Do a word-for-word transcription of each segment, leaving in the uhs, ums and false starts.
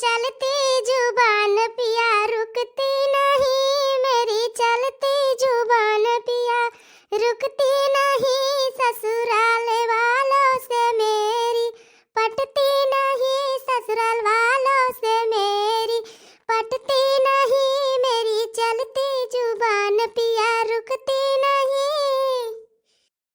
चलती जुबान पिया रुकती नहीं, मेरी चलती जुबान पिया रुकती नहीं, ससुराल वालों से मेरी पटती नहीं, ससुराल वालों से मेरी पटती नहीं, मेरी चलती जुबान पिया रुकती नहीं।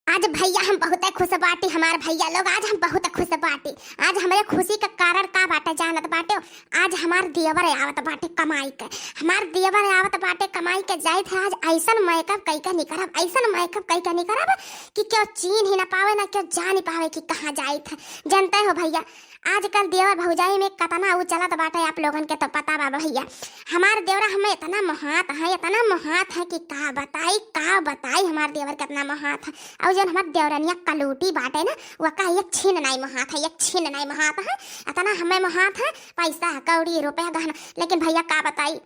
आज भैया हम बहुते खुश बाटी, हमार भैया लोग, आज हम बहुत खुश बाटी। आज हमरे खुशी का कारण का बाटे जानत बाटे? आज हमार देवर आवत बाटे कमाई के, हमार देवर आवत बाटे कमाई के। जाइत है आज ऐसन मेकअप कई के निकरब, ऐसन मेकअप कई के निकरब कि केहू चीन्ह ही ना पावे, ना केहू जान ही पावे कि कहाँ जाइत है। जानते हो भैया, आजकल देवर भौजाई में कतना उ चलत बाटे, आप लोगन के तो पता बा भैया। हमार देवरा हमें इतना मोहात है, इतना मोहात है कि का बताई, का बताई, हमार देवर कितना मोहात है। और जौन हमार देवरनिया कलूटी बाटे ना, वका एक छीन नाई मोहात है, एक छीन नाई मोहात है, इतना हमें मोहात है। पैसा कौड़ी रुपया गहना, लेकिन भैया का बताई,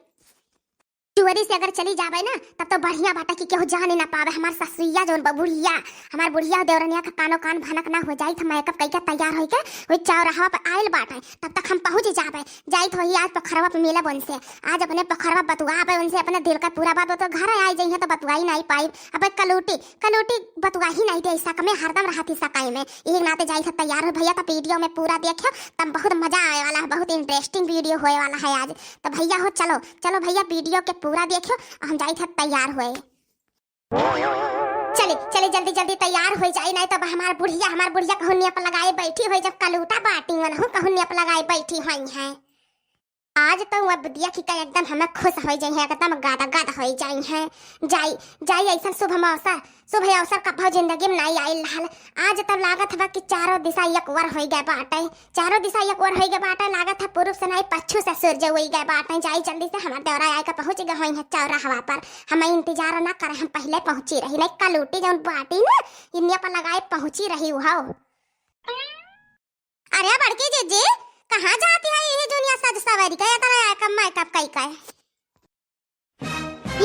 चोरी से अगर चली जावे ना, तब तो बढ़िया बाटे कि केहू जान ही ना पावे। हमार ससुइया जौन बा बुढ़िया, हमार बुढ़िया देवरनिया का कानो कान भनक ना हो जाई, त मेकअप कई के तैयार होई के वही चौराहा पे आइल बाटे, तब तक हम पहुँच जावे। जाइत होई आज पोखरवा पे मिलब उनसे, आज अपने पोखरवा बतुआवे उनसे, अपने दिल का पूरा बात बतुआ। घर आई जइहे तो बतुआई नहीं पाई। अब कलूटी, कलूटी बतुआ ही नहीं दे, शक में हरदम रहती शकाई में। एक नाते जाइत है तैयार हो भैया, तो वीडियो में पूरा देखियो, तब बहुत मजा आवे वाला है, बहुत इंटरेस्टिंग वीडियो होए वाला है आज। तो भैया हो चलो, चलो भैया वीडियो के पूरा देखियो, हम जाइत है तैयार होए। चली, चली जल्दी जल्दी तैयार हो जाई, नहीं तब हमार बुढ़िया, हमार बुढ़िया कहूँ नियप लगाए बैठी होई, जब कलूटा बाटी मन हूँ कहूँ नियप लगाए बैठी होई है। आज तो वह बुधिया की का एकदम हमें खुश हो जाई है, एकदम गद गद हो जाई है। जाई, जाई ऐसन शुभ मौसर, शुभ अवसर कभो जिंदगी में नहीं आइल रहल। आज तो लागत हवा कि चारों दिशा एक ओर होई गए बाटे, चारों दिशा एक ओर होई गए बाटे। लागत है पूरब से नहीं पच्छू से सूरज उई गए बाटे। जाई जल्दी से, हमार देवरा आए के पहुँच गए होई है चौराहवा पर। हमें इंतजार ना करे, हम पहले पहुँची रही। नहीं कलूटी जौन बाटी ना, इन्ने पर लगाए पहुँची रही हो। अरे बड़की जिज्जी, कहाँ जाती है यही दुनिया सज सवरी के, इतना मेकअप मेकअप कई के?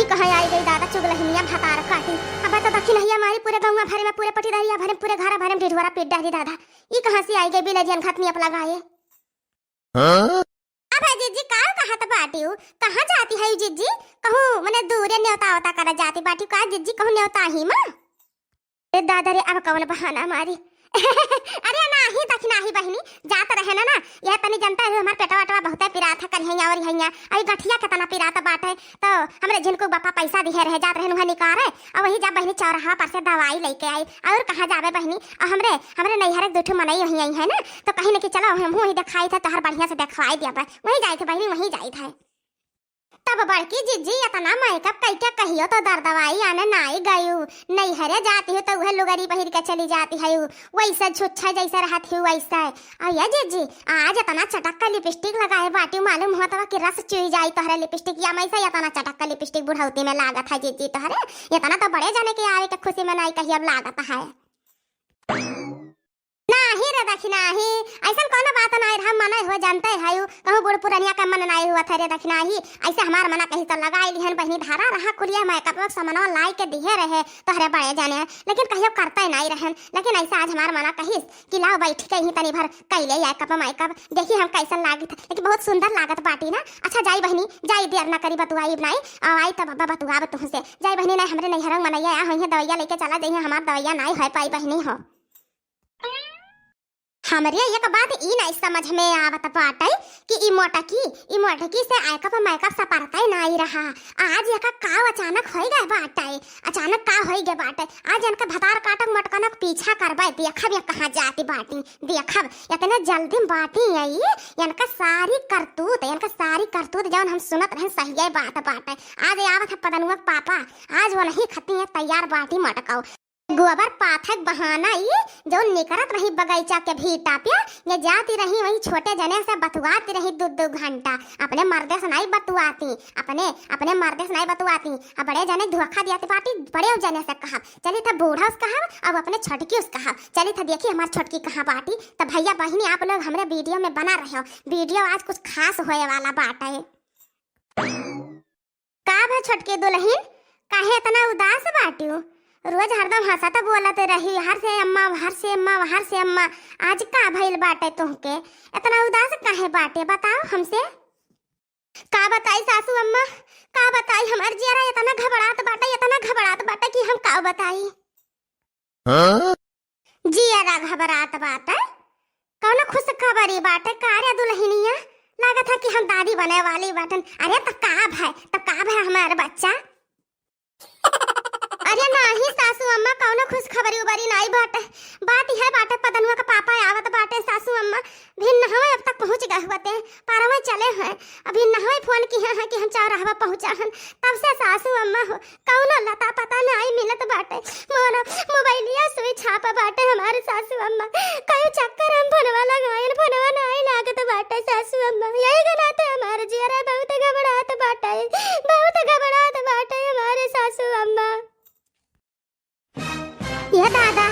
ई कहाँ आई गई दादा चुगलहिनिया भतार काटी। अब तो दखिनहिया मारी पूरे गौवा भरे में, पूरे पटीदारिया भरे में, पूरे घर भरे में ढिढोरा पीट डाली दादा। ई कहाँ से आई गई बिलरियन घात नियप लगाए? हाँ? अब है जिज्जी का कहत बाटी हूँ? कहाँ जाती है जिज्जी? कहूँ मने दूरे न्योता वोता कर जाती बाटी का जिज्जी, कहूँ न्योता ही माँ? ए दादा रे, अब कौन बहाना मारी? अरे नाही दखिनही बहिनी, जात रहे ना ना, यह तनी जनता है हमार पेटवा वेटवा बहुते पिरात है, करिहैया और हैया, अभी गठिया केतना पिरात बाटे, तो हमरे झिनकू बापा पैसा दिहे रहे, जात रहे उहाँ निकारे, और वही जा बहिनी चौराहा पर से दवाई लेके आई, और कहाँ जाबे बहिनी, और हमरे, हमरे नैहर के दू ठो मनई वहीं आई है ना, तो कहीं न कि चलो हम वहीं दिखाई थे, तोहर बढ़िया से देखवाई दिया बा, वहीं जाई थे बहिनी, वहीं जाई थे। तब बड़की जिज्जी इतना मेकअप कइके कहियो तो दर्दवाई आने नाई गयू। नैहरे जाती हूँ तो उहे लुगरी पहिर के चली जाती है, वैसे छुच्छा जैसे रहत ही वैसे। और ये जिज्जी, आज इतना चटक का लिपस्टिक लगाए बाटी, मालूम होत बा कि रस चुई जाई तोहरे लिपस्टिक या मैं से इतना चटक का लिपस्टिक बुढ़ौती में लागत है जिज्जी तोहरे। इतना तो बड़े जने के आवे के खुशी में नाई कही अब लागत है। नाही रे दखिनही, ऐसन कौनो बात नाही रहा, मनई हो जानते है, कहूँ बूढ़ पुरनिया का मन नाही हुआ था रे दखिनही, ऐसे हमार मना कही तो लगाई लिहन बहिनी, धारा रहा कुलिया मेकअप समनवा लाई के दिहे रहे तोहरे बड़े जाने, लेकिन कहियो करते नाही रहन, लेकिन ऐसे आज हमार मना कहिस कि लाओ बैठ के ही तनी भर कैले मेकअप मेकअप, देखी हम कैसन लागित, लेकिन बहुत सुंदर लागत बाटी ना। अच्छा जाई बहिनी, जाई देर ना करी बतुआई बनाई, आई तब बतुआब तुहसे, जाई बहिनी, नहीं हमरे नैहरंग मनैया आ होइहे दवैया लेके चला जइहे, हमार दवैया नाही हो पाई बहिनी हो। हमरे एक बात ई नाई समझ में आवत बाटे कि ई मोटकी, ई मोटकी से मेकअप मेकअप सपरते नाई रहा। आज एका का अचानक होई गए बाटे, अचानक का होई गए बाटे। आज इनका भतार काटक मोटकनक पीछा करबे, देखब ये कहाँ जाती बाटी, देखब इतने जल्दी में बाटी आई। इनका सारी करतूत, इनका सारी करतूत जौन हम सुनत रहन सहिए बात बाटे। आज आवत है पदनुआ पापा, आज वो नहीं खती है तैयार बाटी मोटकाऊ। गोबर पाथक बहाना ई, जौन निकरत रही बगैचा के भीटा पे, ये जाती रही वही छोटे जने से बतुआती रही दू दू घंटा। अपने मर्दे से नाई बतुआती, अपने, अपने मर्दे से नाई बतुआती। अब बड़े जने धोखा दिया बाटी, बड़े जने से कहब, चली था बूढ़ा उस कहब, अब अपने छोटकी उस कहब, चली था देखी हमार छोटकी कहाँ बाटी। तो भैया बहिनी आप लोग हमरे वीडियो में बना रहे हो, वीडियो आज कुछ खास होए वाला बाटे। का भा छोटकी दुलहिन, काहे इतना उदास बाटिउ? रोज हरदम हंसत बोलत रही, हर से अम्मा, हर से अम्मा, हर से अम्मा। आज का भइल बाटे तुहके? इतना उदास काहे बाटे, बताओ हमसे। का बताई सासू अम्मा, का बताई, हमार जियरा इतना घबरात बाटे, इतना घबरात बाटे कि हम का बताई। हाँ? जियरा घबरात बाटे, कौनो खुशखबरी बाटे का रे दुल्हनिया? लागत है कि हम दादी बने वाली बाटन। अरे त का भय, त का भय हमार बच्चा? अरे नाही सासू अम्मा, कौनो खुशखबरी उबरी नाही बाटे। बात यह बाटे, पदनुआ का पापा आवत बाटे सासू अम्मा, भिन्नहवे अब तक पहुँच गए हुए थे, परवा चले हैं। अभी नहवे फोन किहे हैं कि हम चौराहवा पहुँचा हन, तब से सासू अम्मा हो कौनो लता पता नाही मिलत बाटे। मोरा मोबाइलिया switch off बाटे हमार सासू अम्मा, कई चक्कर हम फोनवा लगाइन, फोनवा नाही लागत बाटे सासू अम्मा। यही के नाते हमार जियरा बहुत घबरात बाटे, बहुत घबरात बाटे हमार सासू अम्मा। ये दादा,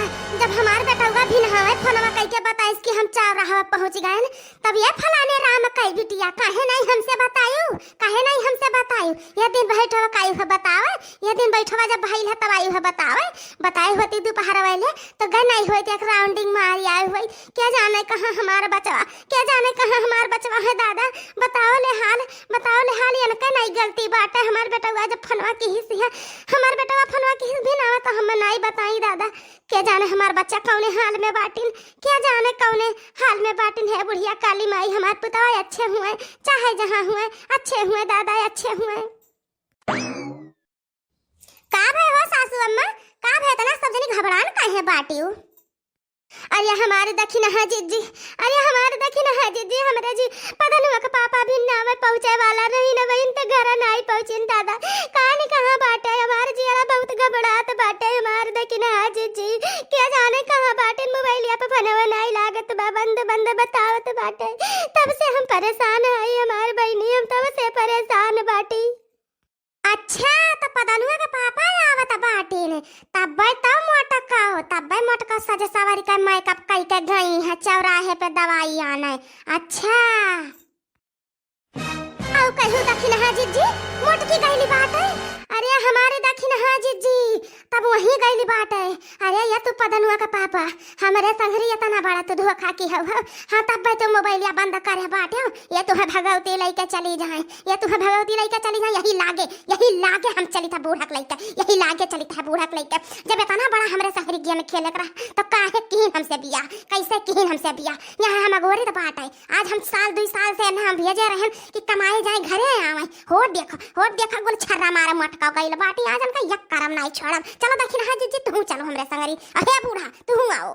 जब हमार बेटउआ भिनहवे फोनवा कइके बताइस कि हम चौराहवा पहुँच गएन, तब ये फलाने राम कई बिटिया काहे नाही हमसे बतायु, काहे नाही हमसे बतायु? ये दिन बैठवा कायु है बतावे, ये दिन बैठवा जब भइल है तब आयु है बतावे, बताए होती दोपहर वाले तो गए नाही होती, एक rounding मारी आए होई। क्या जाने कहाँ हमार बचवा, क्या जाने कहाँ हमार बचवा है दादा, बताओ ले हाल, बताओ ले हाल, इनका नाही गलती बाटे। हमार बेटवा जब फोनवा किहिस है, हमार बेटवा फोनवा किहिस भिनहवे तो हम नाही बताई दादा। क्या जाने हमार बच्चा कौने हाल में बाटिन, क्या जाने कौने हाल में बाटिन। है बुढ़िया काली माई, हमार पुतवा अच्छे हुए, चाहे जहाँ हुए, अच्छे हुए दादा, अच्छे हुए। का भय हो सासू अम्मा, का भय, इतना सब जनी घबरान काहे बाटिउ? अरे हमार दखिनहा जिज्जी, अरे हमार दखिनहा जिज्जी, हमरे जी पदनुआ के पापा भिनहवे पहुँचे वाला रहिन, बहिन त घर नाही पहुँचिन दादा। कान कहाँ बाटे, हमार जियरा बहुत घबरात बाटे, हमार दखिनहा जिज्जी। क्या जाने कहाँ बाटिन, मोबाइलिया पे फोनवा नाही लागत बा, बंद बंद बतावत बाटे। तब से हम परेशान हई हमार बहिनी, हम तब से परेशान बाटी। अच्छा, त पदनुआ के पापा आवत बाटिन, तब्बे त मोटका हो, तब्बे मोटका सज सवरि के makeup कइके गई है चौराहे पे दवाई आने। अच्छा, अउ कहू दखिनहा जिज्जी, मोटकी गइली बाटे। अरे हमार दखिनहा जिज्जी, तब वहीं गइली बाटे। अरे ये तू पदनुआ का पापा, हमरे संगरी इतना बड़ा तू धोखा किहउ हो। हाँ, तब्बे तू मोबाइलिया बंद करे बाटे। ये तुहे भगवती लइके चली जाए, ये तुहे भगवती लइके चली जाए। यही लागे, यही लागे हम चलित है बूढ़क लइके, यही लागे चलित है बूढ़क लइके। जब इतना बड़ा हमरे संगरी game खेले के रहा, तो काहे किहिन हमसे बियाह, कैसे किहिन हमसे बियाह? यहाँ हम अगोरित बाटे। आज हम साल दुई साल से ना हम भेजे रहन कि कमाए जाए घरे आवे। हो देखो, हो देखो, गुल छर्रा मारे मोटका गइल बाटी। आज इनका एक करम नाही छोड़ब। चलो दखिनहा जिज्जी, तू चलो हमरे संगरी। अहे बूढ़ा, तू आओ।